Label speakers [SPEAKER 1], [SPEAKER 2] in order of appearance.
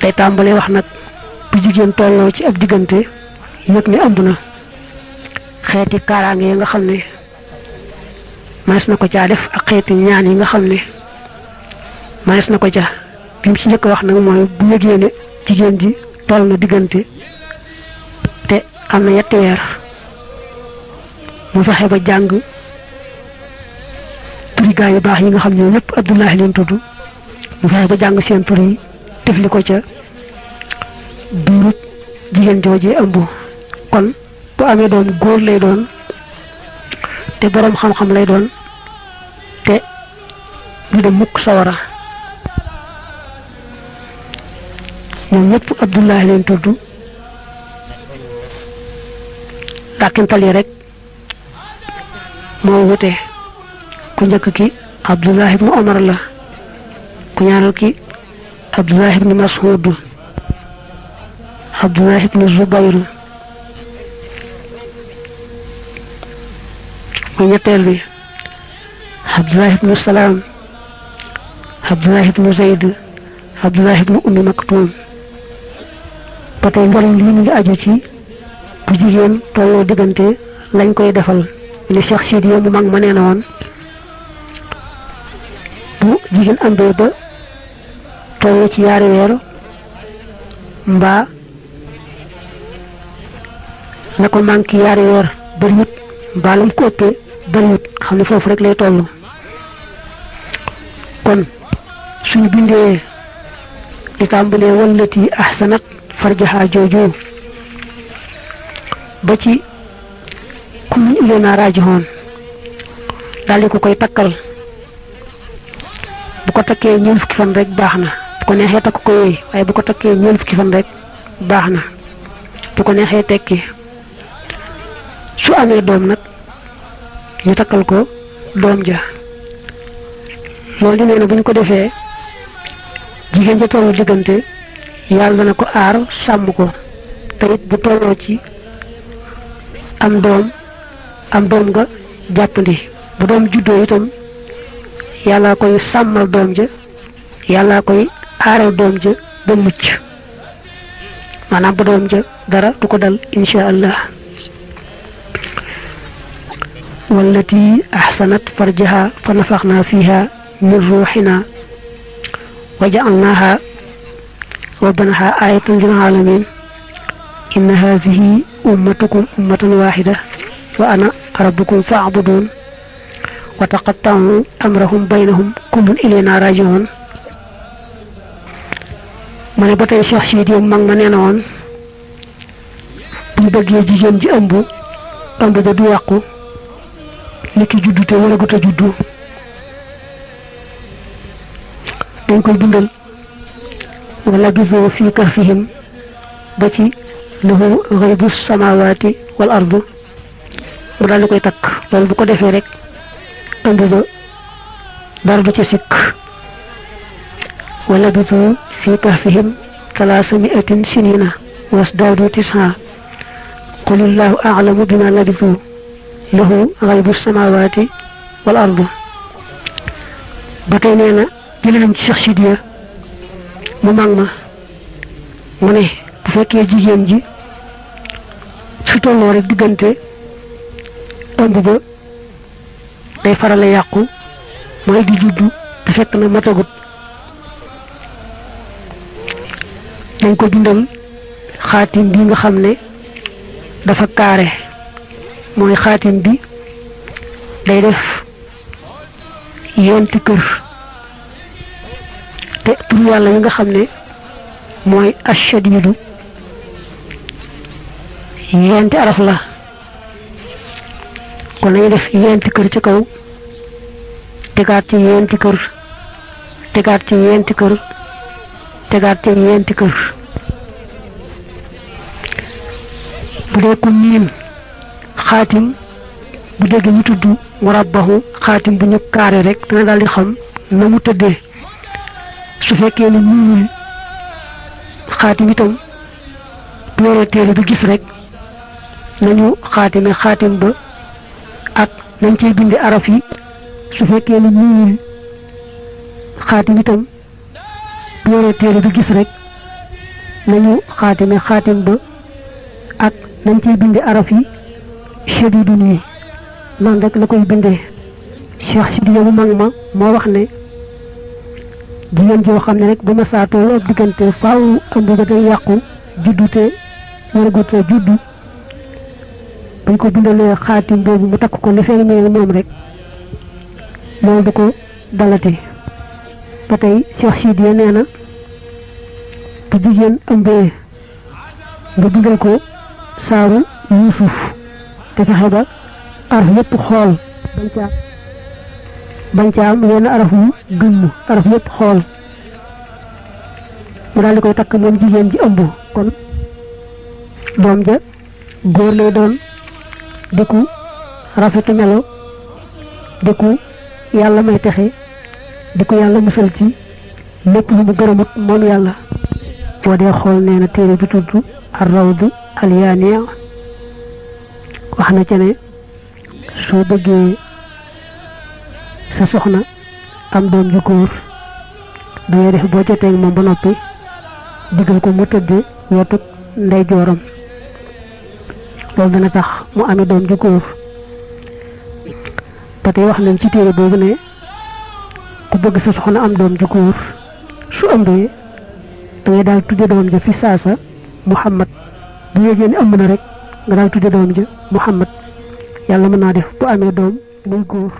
[SPEAKER 1] day tàmbalee wax nag bu jigéen tolloo ci ab diggante yëg ne ëmb na xeeti kaaraange yi nga xam ne manes na ko caa def ak xeeti ñaan yi nga xam ne manes na ko ca bi mu ci njëkk wax nag mooy bu yëgee ne jigéen ji toll na diggante te am na yetti weer mu fexe ba jàng turi gaa yu baax yi nga xam ne ñëpp Abdullahi leen tudd mu fexe ba jàng seen tur yi tefli ko ca duurut jigéen joojee ëmb kon bu amee doom góor lay doon te boroom xam-xam lay doon te du dem mukk sawara ñoom ñëpp Abdullahi leen tudd dàkkintal yi rek moo wute ku njëkk ki Abdullahi ibnu Omar la ku ñaareel ki Abdullahi ibnu Mas'ud Abdullahi ibnu Zubayr mu ñetteel bi Abdullahi ibnu Salaam Abdullahi ibnu Zayd Abdullahi ibnu Ummi Maktum ba tey njëriñ lii mu ngi aju ci bu jigéen tolloo diggante lañ koy defal li Cheikh Sidiya mu mag ma nee na woon bu jigéen ambee ba tolloo ci yaari weer mbaa na ko manqué yaari weer bëriwut mbaa lam ko ëppee bëriwut xam ne foofu rek lay toll kon suñu bindee di tàmbalee wallati ahsanat farjaha jooju ba ci kullu ilayna raaji'uun daal di ko koy takkal bu ko takkee ñeent fukki fan rek baax na bu ko neexee takk ko yooyu waaye bu ko takkee ñeent fukki fan rek baax na bu ko neexee tekki su amee doom nag ñu takkal ko doom ja loolu di nee na bu ñu ko defee jigéen ja tollu diggante yàlla dana ko aar sàmm ko te it bu tolloo ci am doom nga jàppandi bu doom juddoo itam yàlla koy sàmmal doom ja yàlla koy aaral doom ja ba mucc maanaam ba doom ja dara du ko dal insha allah wallati ahsanat farjaha fa nafaxna fiha min ruuxina wa ja'alnaha wa banaha ayatan lil alamin inna hadhihi ummatukum ummatan wahida wa ana rabbukum fa'budun wa taqatta'u amrahum baynahum kullun ilayna raji'un ma ne ba tey Cheikh Sidi mag ma nee na woon bu ñu bëggee jigéen ji ëmb ba du yàqu ni ki juddu te wala gut a juddu dañ koy dundal wala gisoo fii kahfihim ba ci lahu ghaybu samawati wal ardu mu daal di koy takk loolu bu ko defee rek ëmb ba dara du ci sikk wala gisoo fii kahfihim 300 sinina wasdaadu 9 qulillahu a'lamu bima labisuu lahu ghaybu samawati wal ardu ba tey nee na jële nañ ci Cheikh Sidiya mu mag ma mu ne bu fekkee jigéen ji su tolloo rek diggante ëmb ba day farale yàqu mooy di juddu te fekk na matagut dañ ko bindal xaatim bi nga xam ne dafa kaare mooy xaatim bi day def yenti kër te tur yàlla yi nga xam ne mooy ashadidu yenti araf la kon nañu def yenti kër ci kaw tegaat ci yenti kër tegaat ci yenti kër tegaat ci yenti kër bu dee ku miin xaatim bu dégg ñu tudd murabbahu xaatim bu ñu kaare rek dana daal di xam na mu tëddee su fekkee ni ñuul xaatim itam bu yoree téere du gis rek nañu xaatime xaatim ba ak nañ cey binde araf yi su fekkee ni ñuul xaatim itam bu yoree téere du gis rek nañu xaatime xaatim ba ak nañ ciy binde araf yi shadidun yi noonu rek la koy bindee. Cheikh Sidiya mu mag ma moo wax ne jigéen joo xam ne rek bu ma saatoo ab diggante faaw ëmb ba day yàqu juddu te waragut a juddu bañ ko bindalee xaatim boobu mu takk ko li fekk ñëwee moom rek loolu du ko dalati. ba tey Cheikh Sidiya nee na bu jigéen ëmbee nga bindal ko saaru Yuusuf te fexe ba araf yépp xool bañ ca am yenn araf yu gëmm araf yépp xool mu daal di koy takk moom jigéen ji ëmb kon doom ja góor lay doon di ku rafetu melo di ku yàlla may texe di ko yàlla musal ci lépp lu mu gërëmut moom yàlla. boo dee xool nee na téere bi tudd ar-rawdu al-yaani wax na ca ne soo bëggee sa soxna am doom ju góor dangay def boo jotee moom ba noppi digal ko mu tëdd wetu ndeyjooram loolu dana tax mu amee doom ju góor. ba tey wax nañ ci téere boobu ne ku bëgg sa soxna am doom ju góor su ëmbee dangay daal tudde doom ja fi saasa Muhammad bu yégee ne ëmb na rek nga daal tudde doom ja Muhammad yàlla mën naa def bu amee doom muy góor.